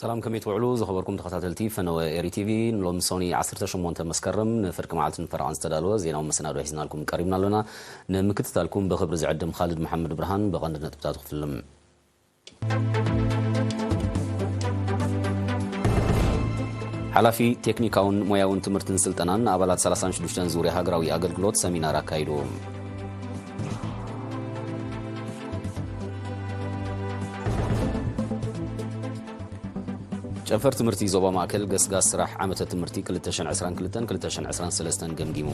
ሰላም፣ ከመይ ትውዕሉ ዝኸበርኩም ተኸታተልቲ ፈነወ ኤሪ ቲቪ? ንሎሚ ሰኑይ ዓሰርተ ሸሞንተ መስከረም ንፍርቂ መዓልትን ፈረቓን ዝተዳለወ ዜናዊ መሰናዶ ሒዝናልኩም ቀሪብና ኣሎና። ንምክትታልኩም ብኽብሪ ዝዕድም ካልድ መሓመድ ብርሃን። ብቐንዲ ነጥብታቱ ክፍልም። ሓላፊ ቴክኒካውን ሞያውን ትምህርትን ስልጠናን ኣባላት ሰላሳን ሽዱሽተን ዙርያ ሃገራዊ ኣገልግሎት ሰሚናር ኣካይዱ። ጨንፈር ትምህርቲ ዞባ ማእከል ገስጋስ ስራሕ ዓመተ ትምህርቲ ክልተ ሽሕን ዕስራን ክልተን ክልተ ሽሕን ዕስራን ሰለስተን ገምጊሙ።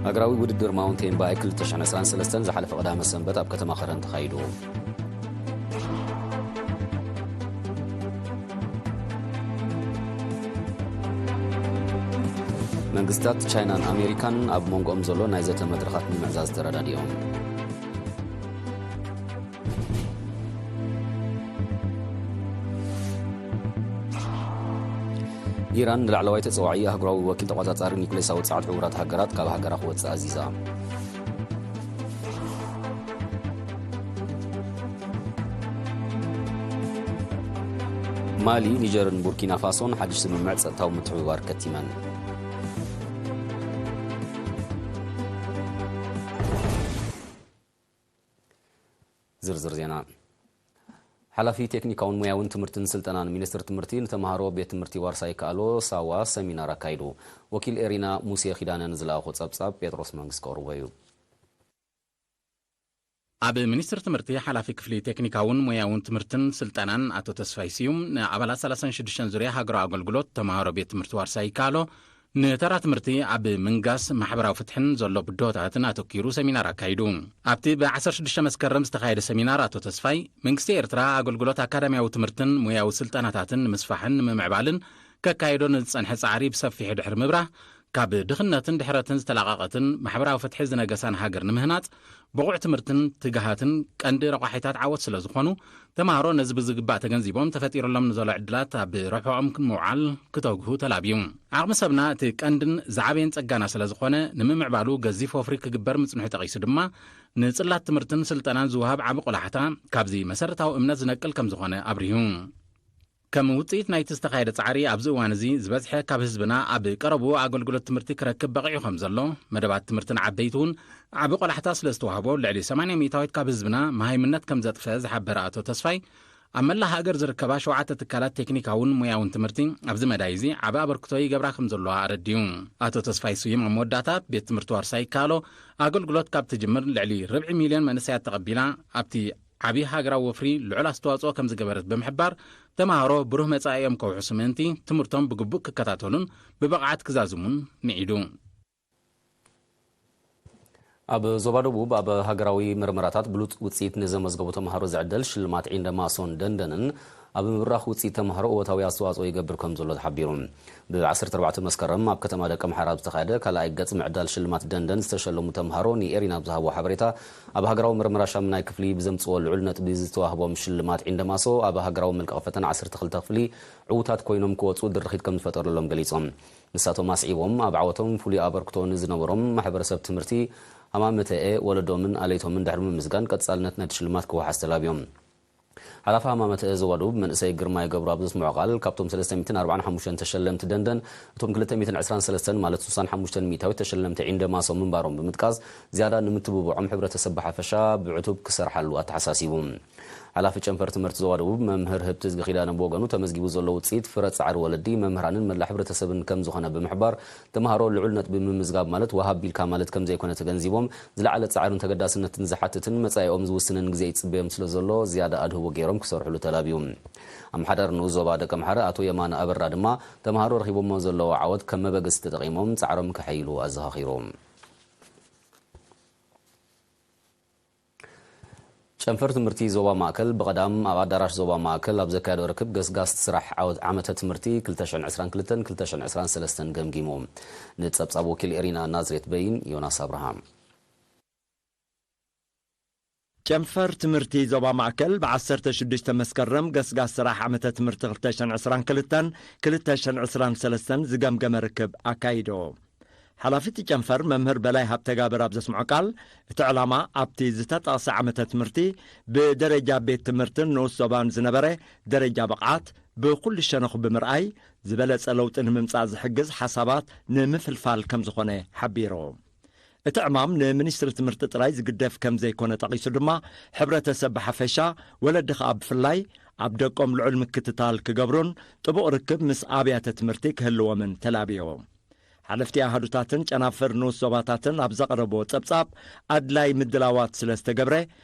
ሃገራዊ ውድድር ማውንቴን ባይክ ክልተ ሽሕን ዕስራን ሰለስተን ዝሓለፈ ቀዳመ ሰንበት ኣብ ከተማ ከረን ተኻይዱ። መንግስታት ቻይናን ኣሜሪካን ኣብ መንጎኦም ዘሎ ናይ ዘተ መድረኻት ንምዕዛዝ ተረዳዲኦም። ኢራን ንላዕለዋይ ተጸዋዒ ኣህጉራዊ ወኪል ተቖጻጻሪ ኒኩሌሳዊ ጸዓት ሕቡራት ሃገራት ካብ ሃገራ ክወጽእ ኣዚዛ። ማሊ፣ ኒጀርን ቡርኪና ፋሶን ሓድሽ ስምምዕ ጸጥታዊ ምትሕብባር ከቲመን። ዝርዝር ዜና። ሓላፊ ቴክኒካውን ሞያውን ትምህርትን ስልጠናን ሚኒስትር ትምህርቲ ንተምሃሮ ቤት ትምህርቲ ዋርሳይ ካሎ ሳዋ ሰሚናር ኣካይዱ። ወኪል ኤሪና ሙሴ ኪዳነ ንዝለኣኾ ጸብጻብ ጴጥሮስ መንግስት ከቕርቦ እዩ። ኣብ ሚኒስትር ትምህርቲ ሓላፊ ክፍሊ ቴክኒካውን ሞያውን ትምህርትን ስልጠናን ኣቶ ተስፋይ ስዩም፣ ንኣባላት ሰላሳን ሽዱሽተን ዙርያ ሃገራዊ ኣገልግሎት ተምሃሮ ቤት ትምህርቲ ዋርሳይ ካሎ ንተራ ትምህርቲ ኣብ ምንጋስ ማሕበራዊ ፍትሕን ዘሎ ብድሆታትን ኣተኪሩ ሰሚናር ኣካይዱ። ኣብቲ ብ ዓሰርተ ሽዱሽተ መስከረም ዝተኻየደ ሰሚናር ኣቶ ተስፋይ፣ መንግስቲ ኤርትራ ኣገልግሎት ኣካዳሚያዊ ትምህርትን ሞያዊ ስልጠናታትን ንምስፋሕን ንምምዕባልን ከካይዶ ንዝጸንሐ ጻዕሪ ብሰፊሑ ድሕሪ ምብራህ፣ ካብ ድኽነትን ድሕረትን ዝተላቐቐትን ማሕበራዊ ፍትሒ ዝነገሳን ሃገር ንምህናጽ፣ ብቑዕ ትምህርትን ትግሃትን ቀንዲ ረቋሒታት ዓወት ስለ ዝኾኑ፣ ተምሃሮ ነዚ ብዝግባእ ተገንዚቦም ተፈጢሩሎም ንዘሎ ዕድላት ኣብ ረብሕኦም ንምውዓል ክተግሁ ተላብዩ። ዓቕሚ ሰብና እቲ ቀንድን ዝዓበየን ጸጋና ስለ ዝኾነ፣ ንምምዕባሉ ገዚፍ ወፍሪ ክግበር ምጽንሑ ጠቒሱ ድማ፣ ንጽላት ትምህርትን ስልጠናን ዝወሃብ ዓቢ ቆላሕታ ካብዚ መሰረታዊ እምነት ዝነቅል ከም ዝኾነ ኣብሪሁ። ከም ውጽኢት ናይቲ ዝተኻየደ ጻዕሪ፣ ኣብዚ እዋን እዚ ዝበዝሐ ካብ ህዝብና ኣብ ቀረብኡ ኣገልግሎት ትምህርቲ ክረክብ በቒዑ ከም ዘሎ፣ መደባት ትምህርቲ ንዓበይቲ እውን ዓቢ ቆላሕታ ስለ ዝተዋህቦ፣ ልዕሊ ሰማንያ ሚእታዊት ካብ ህዝብና መሃይምነት ከም ዘጥፍአ ዝሓበረ ኣቶ ተስፋይ፣ ኣብ መላእ ሃገር ዝርከባ ሸውዓተ ትካላት ቴክኒካውን ሞያውን ትምህርቲ ኣብዚ መዳይ እዚ ዓቢ ኣበርክቶ ይገብራ ከም ዘለዋ ኣረዲኡ። ኣቶ ተስፋይ ስዩም ኣብ መወዳእታ፣ ቤት ትምህርቲ ዋርሳይ ካሎ ኣገልግሎት ካብ ትጅምር ልዕሊ ርብዒ ሚልዮን መንእሰያት ተቐቢላ፣ ኣብቲ ዓቢ ሃገራዊ ወፍሪ ልዑል ኣስተዋጽኦ ከም ዝገበረት ብምሕባር፣ ተምሃሮ ብሩህ መጻኢኦም ከውሕሱ ምእንቲ ትምህርቶም ብግቡእ ክከታተሉን ብብቕዓት ክዛዝሙን ምዒዱ። ኣብ ዞባ ደቡብ ኣብ ሃገራዊ መርመራታት ብሉጽ ውጽኢት ንዘመዝገቡ ተምሃሮ ዝዕደል ሽልማት ዒንደ ማሶን ደንደንን ኣብ ምብራኽ ውጽኢት ተምሃሮ እወታዊ ኣስተዋጽኦ ይገብር ከም ዘሎ ተሓቢሩ። ብ ዓሰርተ ኣርባዕተ መስከረም ኣብ ከተማ ደቀምሓራ ኣብ ዝተኻየደ ካልኣይ ገጽ ምዕዳል ሽልማት ደንደን ዝተሸለሙ ተምሃሮ ንኤሪና ኣብ ዝሃቦ ሓበሬታ፣ ኣብ ሃገራዊ መርመራ ሻምናይ ክፍሊ ብዘምጽዎ ልዑል ነጥቢ ዝተዋህቦም ሽልማት ዒንደ ማሶ ኣብ ሃገራዊ መልቀቒ ፈተና ዓሰርተ ክልተ ክፍሊ ዕዉታት ኮይኖም ክወጹ ድርኺት ከም ዝፈጠረሎም ገሊጾም። ንሳቶም ኣስዒቦም፣ ኣብ ዓወቶም ፍሉይ ኣበርክቶ ንዝነበሮም ማሕበረሰብ ትምህርቲ ሃማመተኤ፣ ወለዶምን ኣለይቶምን ድሕሪ ምምስጋን፣ ቀጻልነት ናይቲ ሽልማት ክወሓስ ተላብዮም። ሓላፊ ሃማመተኤ ዞባ ደቡብ መንእሰይ ግርማይ ገብሩ ኣብ ዘስምዖ ቃል፣ ካብቶም ሰለስተ ሚእትን ኣርባዓን ሓሙሽተን ተሸለምቲ ደንደን፣ እቶም ክልተ ሚእትን ዕስራን ሰለስተን ማለት ስሳን ሓሙሽተን ሚእታዊት ተሸለምቲ ዒንደ ማሶ ምንባሮም ብምጥቃስ፣ ዝያዳ ንምትብብዖም ሕብረተሰብ ብሓፈሻ ብዕቱብ ክሰርሓሉ ኣተሓሳሲቡ። ሓላፊ ጨንፈር ትምህርቲ ዞባ ደቡብ መምህር ህብቲ ዝጊ ኪዳነ ብወገኑ፣ ተመዝጊቡ ዘሎ ውጽኢት ፍረ ጻዕሪ ወለዲ፣ መምህራንን መላእ ሕብረተሰብን ከም ዝኾነ ብምሕባር፣ ተምሃሮ ልዑል ነጥቢ ምምዝጋብ ማለት ወሃብ ቢልካ ማለት ከም ዘይኮነ ተገንዚቦም፣ ዝለዓለ ጻዕርን ተገዳስነትን ዝሓትትን መጻኢኦም ዝውስንን ግዜ ይጽበዮም ስለ ዘሎ፣ ዝያዳ ኣድህቦ ገይሮም ክሰርሕሉ ተላብዩ። ኣመሓዳሪ ንኡስ ዞባ ደቀምሓረ ኣቶ የማነ ኣበራ ድማ፣ ተምሃሮ ረኺቦሞ ዘለዉ ዓወት ከም መበገሲ ተጠቒሞም ጻዕሮም ከሐይሉ ኣዘኻኺሩ። ጨንፈር ትምህርቲ ዞባ ማእከል ብቐዳም ኣብ ኣዳራሽ ዞባ ማእከል ኣብ ዘካየዶ ርክብ ገስጋስ ስራሕ ዓወት ዓመተ ትምህርቲ ክልተ ሽሕን ዕስራን ክልተን ክልተ ሽሕን ዕስራን ሰለስተን ገምጊሙ። ንጸብጻብ ወኪል ኤሪና ናዝሬት በይን ዮናስ ኣብርሃም። ጨንፈር ትምህርቲ ዞባ ማእከል ብ ዓሰርተ ሽዱሽተ መስከረም ገስጋስ ስራሕ ዓመተ ትምህርቲ ክልተ ሽሕን ዕስራን ክልተን ክልተ ሽሕን ዕስራን ሰለስተን ዝገምገመ ርክብ ኣካይዶ። ሓላፊ እቲ ጨንፈር መምህር በላይ ሃብተጋብር ኣብ ዘስምዖ ቃል፣ እቲ ዕላማ ኣብቲ ዝተጠቕሰ ዓመተ ትምህርቲ ብደረጃ ቤት ትምህርትን ንኡስ ዞባን ዝነበረ ደረጃ ብቕዓት ብኹሉ ሸነኹ ብምርኣይ ዝበለጸ ለውጢ ንምምጻእ ዝሕግዝ ሓሳባት ንምፍልፋል ከም ዝኾነ ሓቢሩ። እቲ ዕማም ንሚኒስትሪ ትምህርቲ ጥራይ ዝግደፍ ከም ዘይኮነ ጠቒሱ ድማ፣ ሕብረተሰብ ብሓፈሻ፣ ወለዲ ከኣ ብፍላይ ኣብ ደቆም ልዑል ምክትታል ክገብሩን ጥቡቕ ርክብ ምስ ኣብያተ ትምህርቲ ክህልዎምን ተላብዮ። ሓለፍቲ ኣሃዱታትን ጨናፍር ንኡስ ዞባታትን ኣብ ዘቕረብዎ ጸብጻብ፣ ኣድላይ ምድላዋት ስለ ዝተገብረ፣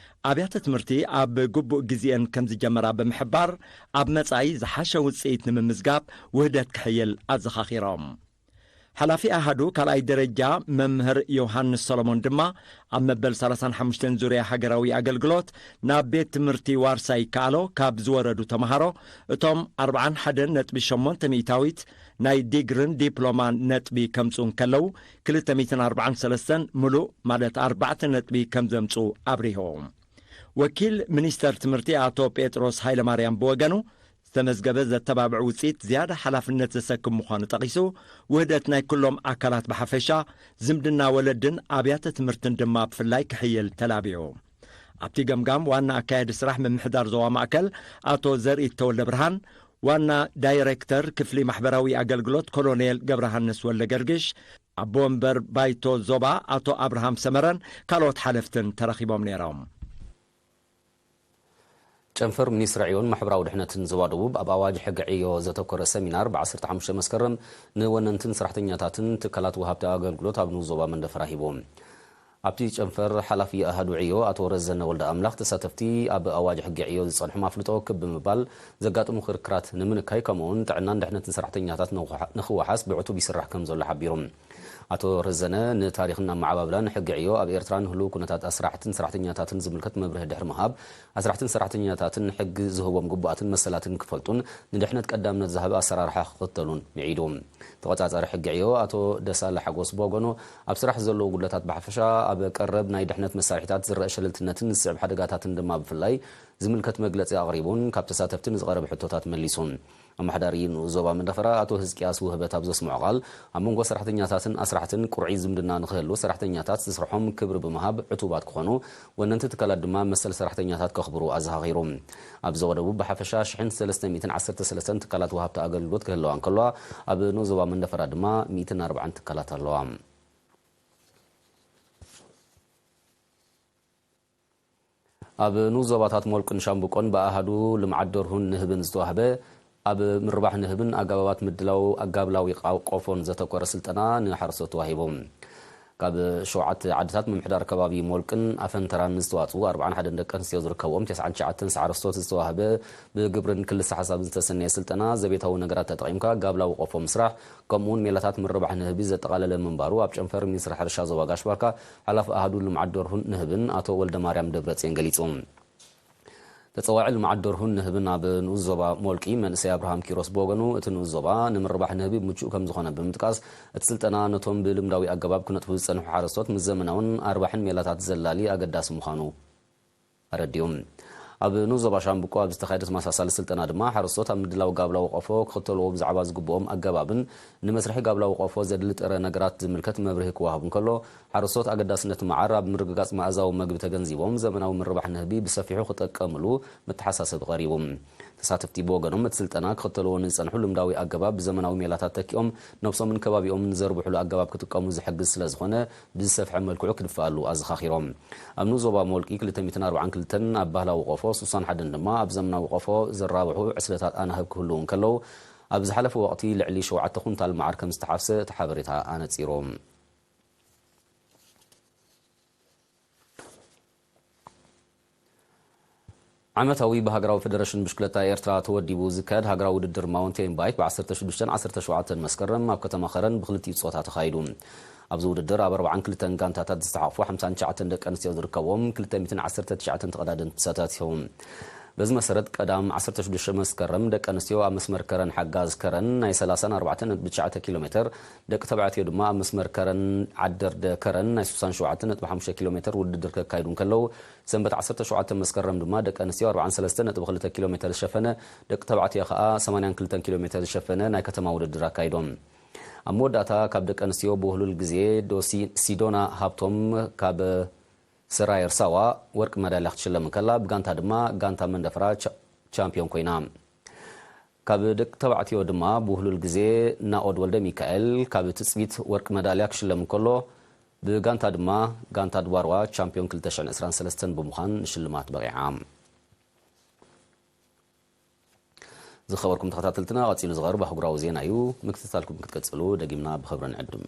ኣብያተ ትምህርቲ ኣብ ግቡእ ግዜኤን ከም ዝጀመራ ብምሕባር፣ ኣብ መጻኢ ዝሓሸ ውጽኢት ንምምዝጋብ ውህደት ክሕይል ኣዘኻኺሮም። ሓላፊ ኣሃዱ ካልኣይ ደረጃ መምህር ዮሃንስ ሰሎሞን ድማ፣ ኣብ መበል ሰላሳን ሓሙሽተን ዙርያ ሃገራዊ ኣገልግሎት ናብ ቤት ትምህርቲ ዋርሳይ ይከኣሎ ካብ ዝወረዱ ተምሃሮ፣ እቶም ኣርብዓን ሓደን ነጥቢ ሸሞንተ ሚእታዊት ናይ ዲግርን ዲፕሎማን ነጥቢ ከምጽኡ እንከለዉ፣ ክልተ ሚእትን ኣርብዓን ሰለስተን ምሉእ፣ ማለት ኣርባዕተ ነጥቢ ከም ዘምጽኡ ኣብሪሆም። ወኪል ሚኒስተር ትምህርቲ ኣቶ ጴጥሮስ ሃይለማርያም ብወገኑ፣ ዝተመዝገበ ዘተባብዕ ውጽኢት ዝያዳ ሓላፍነት ዘሰክም ምዃኑ ጠቒሱ፣ ውህደት ናይ ኩሎም ኣካላት ብሓፈሻ፣ ዝምድና ወለድን ኣብያተ ትምህርትን ድማ ብፍላይ ክሕይል ተላብዮ። ኣብቲ ገምጋም ዋና ኣካያዲ ስራሕ ምምሕዳር ዞባ ማእከል ኣቶ ዘርኢ ተወልደ ብርሃን፣ ዋና ዳይሬክተር ክፍሊ ማሕበራዊ ኣገልግሎት ኮሎኔል ገብረሃንስ ወልደ ገርግሽ፣ ኣቦ ወንበር ባይቶ ዞባ ኣቶ ኣብርሃም ሰመረን ካልኦት ሓለፍትን ተረኺቦም ነይሮም። ጨንፈር ሚኒስትሪ ዕዮን ማሕበራዊ ድሕነትን ዞባ ደቡብ ኣብ ኣዋጅ ሕጊ ዕዮ ዘተኮረ ሰሚናር ብ ዓሰርተ ሓሙሽተ መስከረም ንወነንትን ሰራሕተኛታትን ትካላት ወሃብቲ ኣገልግሎት ኣብ ንኡስ ዞባ መንደፈራ ሂቡ። ኣብቲ ጨንፈር ሓላፊ ኣሃዱ ዕዮ ኣቶ ረዘነ ወልደ ኣምላኽ፣ ተሳተፍቲ ኣብ ኣዋጅ ሕጊ ዕዮ ዝጸንሖም ኣፍልጦ ክብ ብምባል ዘጋጥሙ ክርክራት ንምንካይ፣ ከምኡውን ጥዕናን ድሕነትን ሰራሕተኛታት ንኽውሓ-፣ ንኽወሓስ ብዕቱብ ይስራሕ ከም ዘሎ ሓቢሮም። ኣቶ ረዘነ፣ ንታሪኽን ኣመዓባብላን ሕጊ ዕዮ ኣብ ኤርትራን ህሉው ኩነታት ኣስራሕትን ሰራሕተኛታትን ዝምልከት መብርሂ ድሕሪ ምሃብ፣ ኣስራሕትን ሰራሕተኛታትን ሕጊ ዝህቦም ግቡኣትን መሰላትን ክፈልጡን ንድሕነት ቀዳምነት ዝሃበ ኣሰራርሓ ክኽተሉን ምዒዱ። ተቖጻጻሪ ሕጊ ዕዮ ኣቶ ደሳለ ሓጎስ ብወገኑ፣ ኣብ ስራሕ ዘለዉ ጉድለታት ብሓፈሻ፣ ኣብ ቀረብ ናይ ድሕነት መሳርሒታት ዝረአ ሸለልትነትን ዝስዕብ ሓደጋታትን ድማ ብፍላይ ዝምልከት መግለጺ ኣቕሪቡን ካብ ተሳተፍቲ ንዝቐረበ ሕቶታት መሊሱን። ኣመሓዳሪ ንኡስ ዞባ መንደፈራ ኣቶ ህዝቅያስ ውህበት ኣብ ዘስምዖ ቃል፣ ኣብ መንጎ ሰራሕተኛታትን ኣስራሕትን ቁርዒ ዝምድና ንኽህሉ፣ ሰራሕተኛታት ስርሖም ክብሪ ብምሃብ ዕቱባት ክኾኑ፣ ወነንቲ ትካላት ድማ መሰል ሰራሕተኛታት ከኽብሩ ኣዘኻኺሩ። ኣብ ዞባ ደቡብ ብሓፈሻ ሽሕን ሰለስተ ሚእትን ዓሰርተ ሰለስተን ትካላት ወሃብቲ ኣገልግሎት ክህልዋ እንከለዋ፣ ኣብ ንኡስ ዞባ መንደፈራ ድማ ሚእትን ኣርባዓን ትካላት ኣለዋ። ኣብ ንኡስ ዞባታት ሞልቅን ሻምብቆን ብኣሃዱ ልምዓት ደርሁን ንህብን ዝተዋህበ ኣብ ምርባሕ ንህብን ኣገባባት ምድላው ኣጋብላዊ ቃ-፣ ቆፎን ዘተኮረ ስልጠና ንሓረስቶት ተዋሂቡ። ካብ ሸውዓተ ዓድታት ምምሕዳር ከባቢ ሞልቅን ኣፈንተራን ዝተዋፅኡ ኣርባዓን ሓደን ደቂ ኣንስትዮ ዝርከብዎም ተስዓን ትሽዓተን ሓረስቶት ዝተዋህበ ብግብርን ክልሰ ሓሳብን ዝተሰነየ ስልጠና ዘቤታዊ ነገራት ተጠቒምካ ጋብላዊ ቆፎ ምስራሕ ከምኡውን ሜላታት ምርባሕ ንህቢ ዘጠቓለለ ምንባሩ ኣብ ጨንፈር ሚኒስትሪ ሕርሻ ዞባ ጋሽ ባርካ ሓላፊ ኣሃዱ ልምዓት ደርሁን ንህብን ኣቶ ወልደ ማርያም ደብረጽዮን ገሊጹ። ተጸዋዒ ልምዓት ደርሁን ንህብን ኣብ ንኡስ ዞባ ሞልቂ መንእሰይ ኣብርሃም ኪሮስ ብወገኑ፣ እቲ ንኡስ ዞባ ንምርባሕ ንህቢ ምቹእ ከም ዝኾነ ብምጥቃስ፣ እቲ ስልጠና ነቶም ብልምዳዊ ኣገባብ ክነጥፉ ዝጸንሑ ሓረስቶት ምስ ዘመናውን ኣርባሕን ሜላታት ዘላሊ ኣገዳሲ ምዃኑ ኣረዲኡ። ኣብ ንኡስ ዞባ ሻምብቆ ኣብ ዝተኻየደ ተመሳሳሊ ስልጠና ድማ፣ ሓረስቶት ኣብ ምድላው ጋብላዊ ቆፎ ክኽተልዎ ብዛዕባ ዝግብኦም ኣገባብን ንመስርሒ ጋብላዊ ቆፎ ዘድሊ ጥረ ነገራት ዝምልከት መብርሂ ክወሃብ እንከሎ፣ ሓረስቶት ኣገዳስነት መዓር ኣብ ምርግጋጽ መኣዛዊ መግቢ ተገንዚቦም፣ ዘመናዊ ምርባሕ ንህቢ ብሰፊሑ ክጥቀምሉ መተሓሳሰቢ ቀሪቡ። ተሳተፍቲ ብወገኖም፣ እቲ ስልጠና ክኽተልዎ ንዝጸንሑ ልምዳዊ ኣገባብ ብዘመናዊ ሜላታት ተኪኦም፣ ነብሶምን ከባቢኦምን ዘርብሕሉ ኣገባብ ክጥቀሙ ዝሕግዝ ስለ ዝኾነ፣ ብዝሰፍሐ መልክዑ ክድፈኣሉ ኣዘኻኺሮም። ኣብ ንኡስ ዞባ ሞልቂ ክልተ ሚእትን ኣርባዓን ክልተን ኣብ ባህላዊ ቆፎ፣ ስሳን ሓደን ድማ ኣብ ዘመናዊ ቆፎ ዘራብሑ ዕስለታት ኣናህብ ክህልዉ እንከለዉ፣ ኣብ ዝሓለፈ ወቕቲ ልዕሊ ሸውዓተ ኩንታል መዓር ከም ዝተሓፍሰ እቲ ሓበሬታ ኣነጺሩ። ዓመታዊ ብሃገራዊ ፈደረሽን ብሽክለታ ኤርትራ ተወዲቡ ዝካየድ ሃገራዊ ውድድር ማውንቴን ባይክ ብ ዓሰርተ ሽዱሽተን ዓሰርተ ሸውዓተን መስከረም ኣብ ከተማ ኸረን ብክልቲኡ ጾታ ተኻይዱ። ኣብዚ ውድድር ኣብ ኣርባዓን ክልተን ጋንታታት ዝተሓቑፉ ሓምሳን ትሽዓተን ደቂ ኣንስትዮ ዝርከብዎም ክልተ ሚእትን ዓሰርተ ትሽዓተን ተቐዳደምቲ ተሳታፊ እዮም። በዚ መሰረት ቀዳም ዓሰርተ ሽዱሽተ መስከረም ደቂ ኣንስትዮ ኣብ መስመር ከረን ሓጋዝ ከረን ናይ ሰላሳን ኣርባዕተን ነጥቢ ትሽዓተ ኪሎ ሜተር፣ ደቂ ተባዕትዮ ድማ ኣብ መስመር ከረን ዓደርደ ከረን ናይ ስሳን ሸውዓተን ነጥቢ ሓሙሽተ ኪሎ ሜተር ውድድር ከካይዱ እንከለዉ፣ ሰንበት ዓሰርተ ሸውዓተ መስከረም ድማ ደቂ ኣንስትዮ ኣርባዓን ሰለስተን ነጥቢ ክልተ ኪሎ ሜተር ዝሸፈነ፣ ደቂ ተባዕትዮ ከኣ ሰማንያን ክልተን ኪሎ ሜተር ዝሸፈነ ናይ ከተማ ውድድር ኣካይዶም። ኣብ መወዳእታ ካብ ደቂ ኣንስትዮ ብውህሉል ግዜ ዶ ሲ-፣ ሲዶና ሃብቶም ካብ ሰራየር ሳዋ ወርቂ መዳልያ ክትሽለም እንከላ፣ ብጋንታ ድማ ጋንታ መንደፈራ ቻ-፣ ቻምፒዮን ኮይና። ካብ ደቂ ተባዕትዮ ድማ ብውህሉል ግዜ ናኦድ ወልደ ሚካኤል ካብ ትጽቢት ወርቂ መዳልያ ክሽለም እንከሎ፣ ብጋንታ ድማ ጋንታ ድባርዋ ቻምፒዮን ክልተ ሽሕን ዕስራን ሰለስተን ብምዃን ንሽልማት በቒዓ። ዝኸበርኩም ተኸታተልትና፣ ቀጺሉ ዝቐርብ ኣህጉራዊ ዜና እዩ። ምክትታልኩም ክትቀጽሉ ደጊምና ብኽብሪ ንዕድም።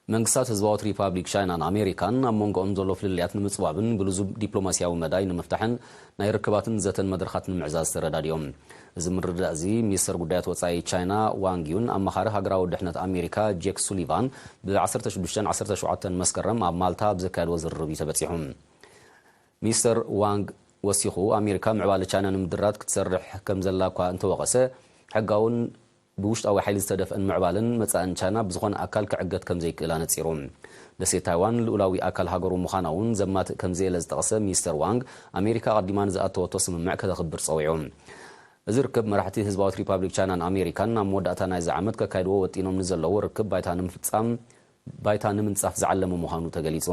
መንግስታት ህዝባዊት ሪፓብሊክ ቻይናን ኣሜሪካን ኣብ መንጎኦም ዘሎ ፍልልያት ንምጽባብን ብልዙብ ዲፕሎማስያዊ መዳይ ንምፍታሕን ናይ ርክባትን ዘተን መድረኻት ንምዕዛዝ ተረዳዲኦም። እዚ ምርድዳእ እዚ ሚኒስተር ጉዳያት ወጻኢ ቻይና ዋንግ ዩን ኣማኻሪ ሃገራዊ ድሕነት ኣሜሪካ ጄክ ሱሊቫን ብ ዓሰርተ ሽዱሽተን ዓሰርተ ሸውዓተን መስከረም ኣብ ማልታ ኣብ ዘካየድዎ ዝርርብ እዩ ተበጺሑ። ሚስተር ዋንግ ወሲኹ፣ ኣሜሪካ ምዕባለ ቻይና ንምድራት ክትሰርሕ ከም ዘላ እኳ እንተወቐሰ፣ ሕጋውን ብውሽጣዊ ሓይሊ ዝተደፍአን ምዕባለን መጻእን ቻይና ብዝኾነ ኣካል ክዕገት ከም ዘይክእል ኣነጺሩ። ደሴት ታይዋን ልኡላዊ ኣካል ሃገሩ ምዃና እውን ዘማትእ ከም ዘየለ ዝጠቕሰ ሚስተር ዋንግ፣ ኣሜሪካ ኣቐዲማ ንዝኣተወቶ ስምምዕ ከተኽብር ጸዊዑ። እዚ ርክብ መራሕቲ ህዝባዊት ሪፓብሊክ ቻይናን ኣሜሪካን ኣብ መወዳእታ ናይዚ ዓመት ከካይድዎ ወጢኖም ንዘለዎ ርክብ ባይታ ንምፍጻም ባይታ ንምንጻፍ ዝዓለመ ምዃኑ ተገሊጹ።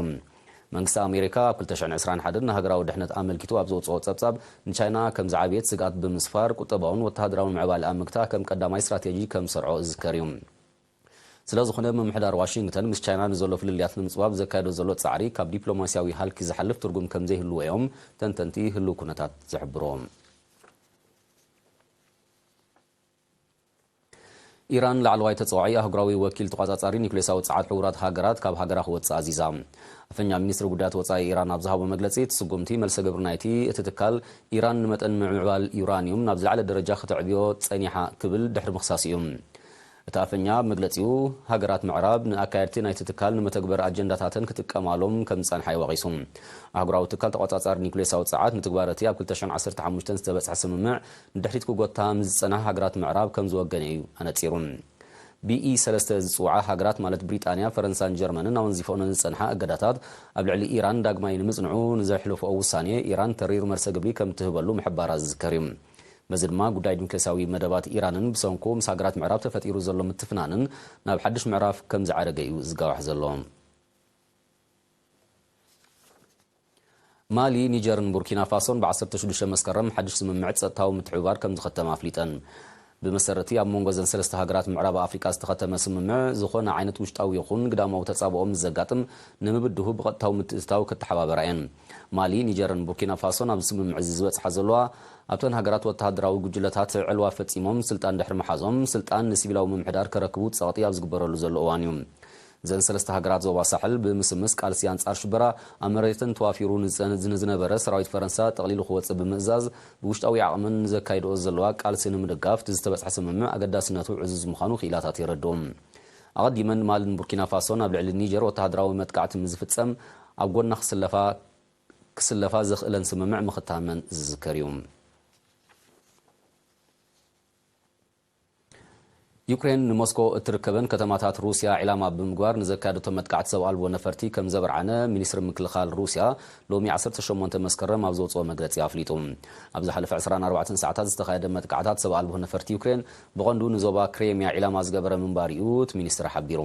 መንግስቲ ኣሜሪካ ኣብ ክልተ ሽሕን ዕስራን ሓደን ንሃገራዊ ድሕነት ኣመልኪቱ ኣብ ዘውጽኦ ጸብጻብ፣ ንቻይና ከም ዝዓበየት ስግኣት ብምስፋር፣ ቁጠባውን ወተሃደራውን ምዕባለ ኣብ ምግታእ ከም ቀዳማይ ስትራቴጂ ከም ዝሰርዖ ዝዝከር እዩ። ስለ ዝኾነ፣ ምምሕዳር ዋሽንግተን ምስ ቻይና ንዘሎ ፍልልያት ንምጽባብ ዘካየዶ ዘሎ ጻዕሪ ካብ ዲፕሎማስያዊ ሃልኪ ዝሓልፍ ትርጉም ከም ዘይህልዎ እዮም ተንተንቲ ህልው ኩነታት ዝሕብሩ። ኢራን ላዕለዋይ ተጻዋዒ ኣህጉራዊ ወኪል ተቋጻጻሪ ኒውክሌሳዊ ጸዓት ሕቡራት ሃገራት ካብ ሃገራ ክወጽእ ኣዚዛ። ኣፈኛ ሚኒስትሪ ጉዳያት ወጻኢ ኢራን ኣብ ዝሃቦ መግለጺ፣ እቲ ስጉምቲ መልሰ ግብሪ ናይቲ እቲ ትካል ኢራን ንመጠን ምምዕባል ዩራንዩም ናብ ዝለዓለ ደረጃ ከተዕብዮ ጸኒሓ ክብል ድሕሪ ምኽሳስ እዩ። እቲ ኣፈኛ ኣብ መግለጺኡ፣ ሃገራት ምዕራብ ንኣካየድቲ ናይቲ ትካል ንመተግበር ኣጀንዳታተን ክጥቀማሎም ከም ዝጸንሓ እዩ ወቒሱ። ኣህጉራዊ ትካል ተቋጻጻሪ ኒውክሌሳዊ ጸዓት ንትግባረ እቲ ኣብ ክልተ ሽሕን ዓሰርተ ሓሙሽተን ዝተበጽሐ ስምምዕ ንድሕሪት ክጎታ ምስ ዝጸንሓ ሃገራት ምዕራብ ከም ዝወገነ እዩ ኣነጺሩ። ቢኢ ሰለስተ ዝጽውዓ ሃገራት ማለት ብሪጣንያ፣ ፈረንሳን ጀርመንን ኣወንዚፈኦን ዝጸንሓ እገዳታት ኣብ ልዕሊ ኢራን ዳግማይ ንምጽንዑ ንዘሕለፍኦ ውሳኔ ኢራን ተሪር መልሰ ግብሪ ከም ትህበሉ ምሕባራ ዝዝከር እዩ። በዚ ድማ ጉዳይ ዲሞክራሲያዊ መደባት ኢራንን ብሰንኩ ምስ ሃገራት ምዕራብ ተፈጢሩ ዘሎ ምትፍናንን ናብ ሓድሽ ምዕራፍ ከም ዝዓረገ እዩ ዝጋዋሕ ዘሎ። ማሊ፣ ኒጀርን ቡርኪና ፋሶን ብ ዓሰርተ ሽዱሽተ መስከረም ሓድሽ ስምምዕ ጸጥታዊ ምትሕብባር ከም ዝኸተማ ኣፍሊጠን። ብመሰረቲ ኣብ መንጎ እዘን ሰለስተ ሃገራት ምዕራብ ኣፍሪቃ ዝተኸተመ ስምምዕ፣ ዝኾነ ዓይነት ውሽጣዊ ይኹን ግዳማዊ ተጻብኦ ምስ ዘጋጥም፣ ንምብድሁ ብቐጥታዊ ምትእትታው ክተሓባበራ እየን። ማሊ፣ ኒጀርን ቡርኪና ፋሶን ኣብዚ ስምምዕ እዚ ዝበጽሓ ዘለዋ፣ ኣብተን ሃገራት ወተሃደራዊ ጉጅለታት ዕልዋ ፈጺሞም ስልጣን ድሕሪ ምሓዞም፣ ስልጣን ንሲቪላዊ ምምሕዳር ከረክቡ ጸቕጢ ኣብ ዝግበረሉ ዘሎ እዋን እዩ። እዘን ሰለስተ ሃገራት ዞባ ሳሕል ብምስምስ ቃልሲ ኣንጻር ሽበራ ኣብ መሬተን ተዋፊሩ ንዝጸን-፣ ንዝነበረ ሰራዊት ፈረንሳ ጠቕሊሉ ክወጽእ ብምእዛዝ፣ ብውሽጣዊ ዓቕመን ንዘካይድኦ ዘለዋ ቃልሲ ንምድጋፍ፣ እቲ ዝተበጽሐ ስምምዕ ኣገዳስነቱ ዕዙዝ ምዃኑ ክኢላታት የረድኡ። ኣቐዲመን ማልን ቡርኪና ፋሶን ኣብ ልዕሊ ኒጀር ወተሃደራዊ መጥቃዕቲ ምስ ዝፍጸም ኣብ ጎና ክስለፋ፣ ክስለፋ ዘኽእለን ስምምዕ ምኽታመን ዝዝከር እዩ። ዩክሬን ንሞስኮ እትርከበን ከተማታት ሩስያ ዒላማ ብምግባር ንዘካየደቶ መጥቃዕቲ ሰብ ኣልቦ ነፈርቲ ከም ዘበርዓነ ሚኒስትሪ ምክልኻል ሩስያ ሎሚ ዓሰርተ ሸሞንተ መስከረም ኣብ ዘውፅኦ መግለፂ ኣፍሊጡ። ኣብ ዝሓለፈ ዕስራን ኣርባዕተን ሰዓታት ዝተኻየደ መጥቃዕታት ሰብ ኣልቦ ነፈርቲ ዩክሬን ብቐንዱ ንዞባ ክሬምያ ዒላማ ዝገበረ ምንባሩ እዩ እቲ ሚኒስትሪ ሓቢሩ።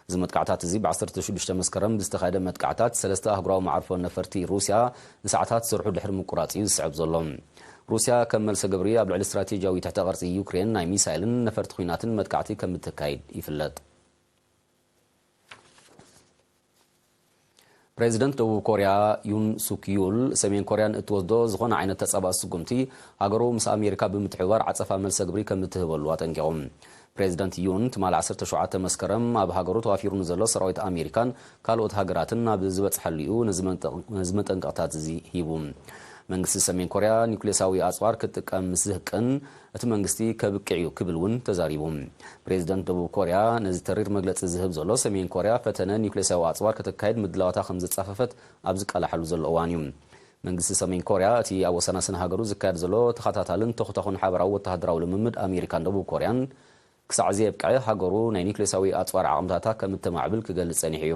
እዚ መጥቃዕታት እዚ ብ ዓሰርተ ሽዱሽተ መስከረም ብዝተኻየደ መጥቃዕታት ሰለስተ ኣህጉራዊ መዓርፎ ነፈርቲ ሩስያ ንሰዓታት ዝሰርሑ ድሕሪ ምቁራፅ እዩ ዝስዕብ ዘሎ። ሩስያ ከም መልሰ ግብሪ ኣብ ልዕሊ ስትራቴጂያዊ ትሕተ ቅርጺ ዩክሬን ናይ ሚሳይልን ነፈርቲ ኲናትን መጥቃዕቲ ከም እተካይድ ይፍለጥ። ፕሬዚደንት ደቡብ ኮርያ ዩን ሱክ ዩል፣ ሰሜን ኮርያ ንእትወስዶ ዝኾነ ዓይነት ተጻባኢ ስጉምቲ፣ ሃገሩ ምስ ኣሜሪካ ብምትሕብባር ዓጸፋ መልሰ ግብሪ ከም እትህበሉ ኣጠንቂቑ። ፕሬዚደንት ዩን ትማሊ ዓሰርተ ሸውዓተ መስከረም ኣብ ሃገሩ ተዋፊሩ ንዘሎ ሰራዊት ኣሜሪካን ካልኦት ሃገራትን ናብ ዝበጽሓሉ እዩ ነዚ መንጠ-፣ ነዚ መጠንቀቕታት እዚ ሂቡ። መንግስቲ ሰሜን ኮርያ ኒውክሌሳዊ ኣጽዋር ክትጥቀም ምስ ዝህቅን፣ እቲ መንግስቲ ከብቅዕ እዩ ክብል እውን ተዛሪቡ። ፕሬዚደንት ደቡብ ኮርያ ነዚ ተሪር መግለጺ ዝህብ ዘሎ፣ ሰሜን ኮርያ ፈተነ ኒውክሌሳዊ ኣጽዋር ከተካይድ ምድላዋታ ከም ዘጻፈፈት ኣብ ዝቃላሓሉ ዘሎ እዋን እዩ። መንግስቲ ሰሜን ኮርያ፣ እቲ ኣብ ወሰናስን ሃገሩ ዝካየድ ዘሎ ተኸታታልን ተኹተኹን ሓበራዊ ወተሃደራዊ ልምምድ ኣሜሪካን ደቡብ ኮርያን፣ ክሳዕ ዘየብቅዐ ሃገሩ ናይ ኒውክሌሳዊ ኣጽዋር ዓቕምታታ ከም እተማዕብል ክገልጽ ጸኒሑ እዩ።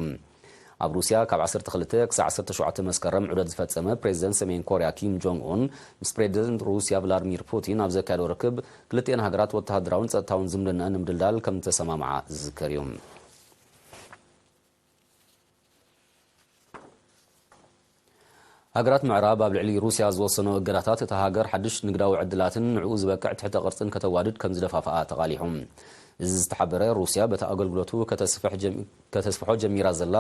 ኣብ ሩስያ ካብ ዓሰርተ ክልተ ክሳዕ ዓሰርተ ሸውዓተ መስከረም ዑደት ዝፈጸመ ፕሬዚደንት ሰሜን ኮርያ ኪም ጆንግ ኡን ምስ ፕሬዚደንት ሩስያ ቭላድሚር ፑቲን ኣብ ዘካየዶ ርክብ፣ ክልቲኤን ሃገራት ወተሃደራውን ጸጥታውን ዝምድናኣን ንምድልዳል ከም ዝተሰማምዓ ዝዝከር እዩ። ሃገራት ምዕራብ ኣብ ልዕሊ ሩስያ ዝወሰኖ እገዳታት፣ እታ ሃገር ሓድሽ ንግዳዊ ዕድላትን ንዕኡ ዝበቅዕ ትሕተ ቅርጽን ከተዋድድ ከም ዝደፋፍኣ ተቓሊሑ። እዚ ዝተሓበረ፣ ሩስያ በቲ ኣገልግሎቱ ከተስፍሕ ጀሚ-፣ ከተስፍሖ ጀሚራ ዘላ፣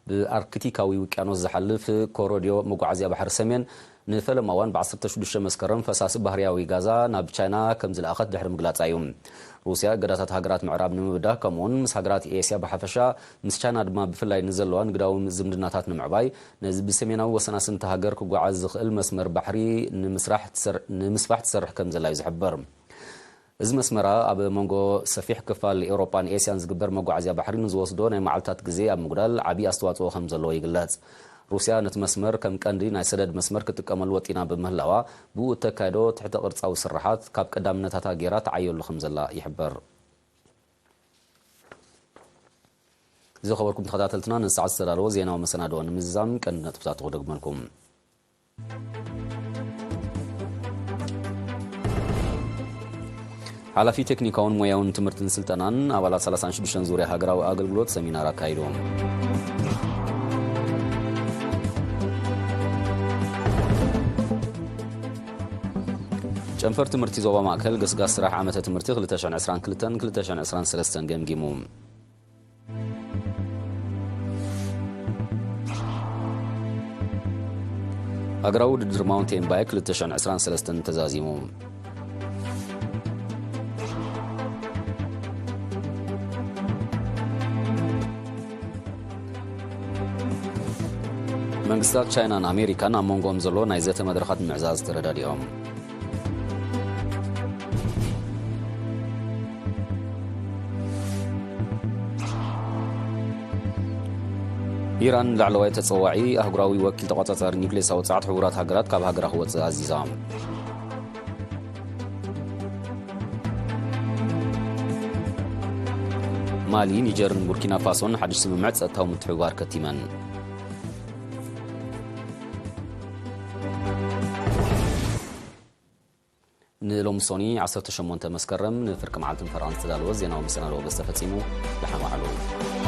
ብኣርክቲካዊ ውቅያኖስ ዝሓልፍ ኮሮድዮ መጓዓዝያ ባሕሪ ሰሜን፣ ንፈለማ እዋን ብ ዓሰርተ ሽዱሽተ መስከረም ፈሳሲ ባህርያዊ ጋዛ ናብ ቻይና ከም ዝለኣኸት ድሕሪ ምግላጻ እዩ። ሩስያ እገዳታት ሃገራት ምዕራብ ንምብዳህ፣ ከምኡውን ምስ ሃገራት ኤስያ ብሓፈሻ፣ ምስ ቻይና ድማ ብፍላይ ንዘለዋ ንግዳዊ ዝምድናታት ንምዕባይ፣ ነዚ ብሰሜናዊ ወሰናስንቲ ሃገር ክጓዓዝ ዝኽእል መስመር ባሕሪ ንምስራሕ ትሰር-፣ ንምስፋሕ ትሰርሕ ከም ዘላ እዩ ዝሕበር። እዚ መስመራ ኣብ መንጎ ሰፊሕ ክፋል ኤውሮጳን ኤስያን ዝግበር መጓዓዝያ ባሕሪ ንዝወስዶ ናይ መዓልታት ግዜ ኣብ ምጉዳል ዓቢ ኣስተዋጽኦ ከም ዘለዎ ይግለጽ። ሩስያ ነቲ መስመር ከም ቀንዲ ናይ ሰደድ መስመር ክትጥቀመሉ ወጢና ብምህላዋ፣ ብኡ እተካየዶ ትሕተ ቅርጻዊ ስርሓት ካብ ቀዳምነታታ ገይራ ትዓየሉ ከም ዘላ ይሕበር። ዝኸበርኩም ተኸታተልትና፣ ንሰዓት ዝተዳለወ ዜናዊ መሰናድኦ ንምዝዛም ቀንዲ ነጥብታት ክደግመልኩም። ሓላፊ ቴክኒካውን ሞያውን ትምህርትን ስልጠናን ኣባላት ሰላሳን ሽዱሽተን ዙርያ ሃገራዊ ኣገልግሎት ሰሚናር ኣካይዶም። ጨንፈር ትምህርቲ ዞባ ማእከል ገስጋስ ስራሕ ዓመተ ትምህርቲ ክልተ ሽሕን ዕስራን ክልተን ክልተ ሽሕን ዕስራን ሰለስተን ገምጊሙ። ሃገራዊ ውድድር ማውንቴን ባይክ ክልተ ሽሕን ዕስራን ሰለስተን ተዛዚሙ። መንግስታት ቻይናን ኣሜሪካን ኣብ መንጎኦም ዘሎ ናይ ዘተ መድረኻት ምዕዛዝ ተረዳዲኦም። ኢራን ላዕለዋይ ተጸዋዒ ኣህጉራዊ ወኪል ተቖጻጻሪ ኒውክሌሳዊ ጸዓት ሕቡራት ሃገራት ካብ ሃገራ ክወጽእ ኣዚዛ። ማሊ፣ ኒጀርን ቡርኪና ፋሶን ሓድሽ ስምምዕ ጸጥታዊ ምትሕብባር ከቲመን። ንሎሚ ሶኒ ዓሰርተ ሸሞንተ መስከረም ንፍርቂ መዓልትን ፈረቓን ዝተዳለወ ዜናዊ መሰናድኦ በዚ ተፈጺሙ። ደሓን ዋዕሉ።